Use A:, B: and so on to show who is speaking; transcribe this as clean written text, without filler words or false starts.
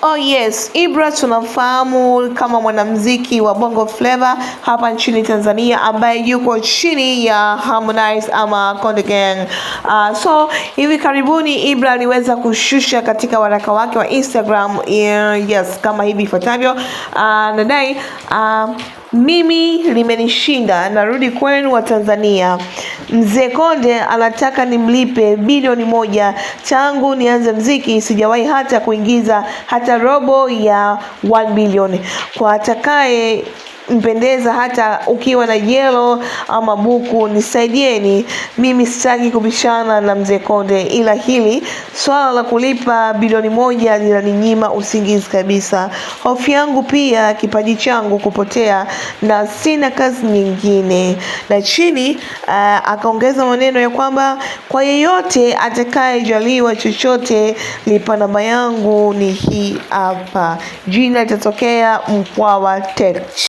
A: Oh yes, Ibra tunamfahamu kama mwanamuziki wa Bongo Flava hapa nchini Tanzania ambaye yuko chini ya Harmonize ama Konde Gang. So hivi karibuni Ibra aliweza kushusha katika waraka wake wa Instagram, yes, kama hivi ifuatavyo. Nadai mimi limenishinda, narudi kwenu wa Tanzania. Mzee Konde anataka nimlipe bilioni 1. Tangu nianze mziki sijawahi hata kuingiza hata robo ya 1 billion. Kwa atakaye mpendeza, hata ukiwa na jelo ama buku, nisaidieni. Mimi sitaki kubishana na mzee Konde, ila hili swala la kulipa bilioni 1 linaninyima usingizi kabisa. Hofu yangu pia kipaji changu kupotea na sina kazi nyingine. Na chini akaongeza maneno ya kwamba kwa yeyote atakayejaliwa chochote, lipa namba yangu ni hii hapa, jina litatokea Mkwawa Tech.